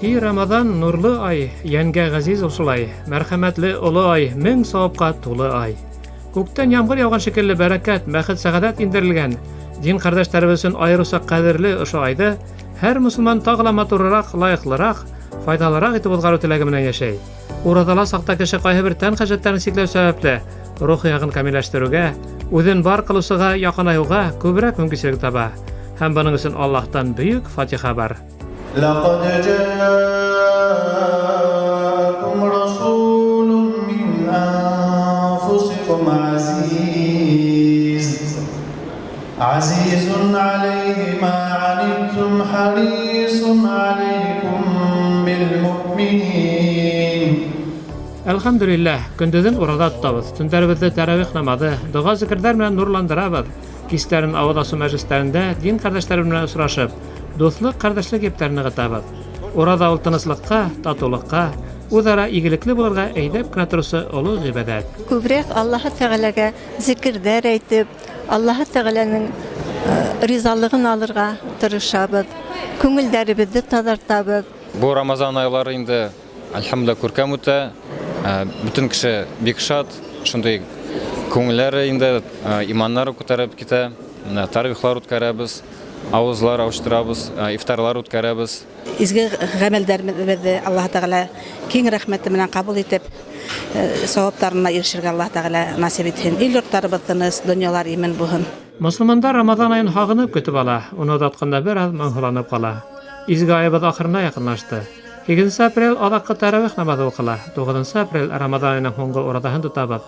И Рамаҙан нурлы ай, йәнгә ғәзиз ул шулай, мәрхәмәтле оло ай, мең сауапҡа тулы ай. Күктән ямғыр яуған шикелле бәрәкәт, бәхет, сәғәҙәт индерелгән, дин ҡәрҙәштәребеҙ өсөн айырыуса ҡәҙерле ошо айҙы һәр мосолман тағы ла матурыраҡ, лайыҡлыраҡ, файҙалыраҡ итеп уҙғарыу теләге менән йәшәй. Ураҙала саҡта кеше ҡайһы бер тән хәжәттәрен сикләү сәбәпле, рух яғын камилләштереүгә, үҙен бар ҡылыусыға яҡынайыуға күберәк мөмкинселек таба. Һәм бының өсөн Аллаһтан бөйөк фатиха бар. لقد جاءكم رسول من أنفسكم عزيز عزيز عليه ما عنتم حريص عليكم بالمؤمنين. Әлхәмдүлилләһ, көндөҙөн ураҙа тотабыҙ, төндәребеҙҙе тәравих намаҙы, доға-зикерҙәр менән нурландырабыҙ. Кистәрен ауыҙ асыу мәжлестәрендә дин ҡәрҙәштәре менән осрашып, дуҫлыҡ, ҡәрҙәшлек ептәрен нығытабыҙ. Ураҙа ул тыныслыҡҡа, татыулыҡҡа, үҙ-ара игелекле булырға әйҙәп кенә тороусы оло ғибәҙәт. Күберәк Аллаһы Тәғәләгә зикерҙәр әйтеп, Аллаһы Тәғәләнең ризалығын алырға тырышабыҙ. Күңелдәребеҙҙе таҙартабыҙ. Бу Рамазан айлары инде, әлхәмдүлилләһ, күркәм үтә. Бөтөн кеше бик шат, шундый күңелләре инде, иманнары күтәреп китә. Менә таравихлар үткәрәбез, авызлар авыштырабыз, ифтарлар үткәрәбез. Изге гамәлдәребеҙҙе Аллаһ Тәғәлә киң рәхмәте менән ҡабул итеп, сауаптарына ирешергә Аллаһ Тәғәлә насип итһен. Ил йорттарыбыҙ тыныс, донъялар имен булһын. Мосолмандар Рамаҙан айын һағынып көтөп ала, уны оҙатҡанда бер аҙ моңһоуланып ҡала. Изге айыбыҙ ахырына яҡынлашты. 8 апрель аҙаҡҡы таравих намаҙы уҡыла. 9 апрель Рамаҙан айының һуңғы ураҙаһын тотабыҙ.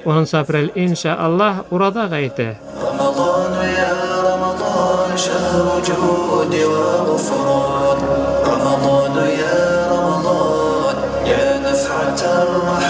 10 апрель инша Аллаһ ураҙа ғәйете. رمضان يا رمضان شهر جود وغفران رمضان يا رمضان يا نفحة الرحمن.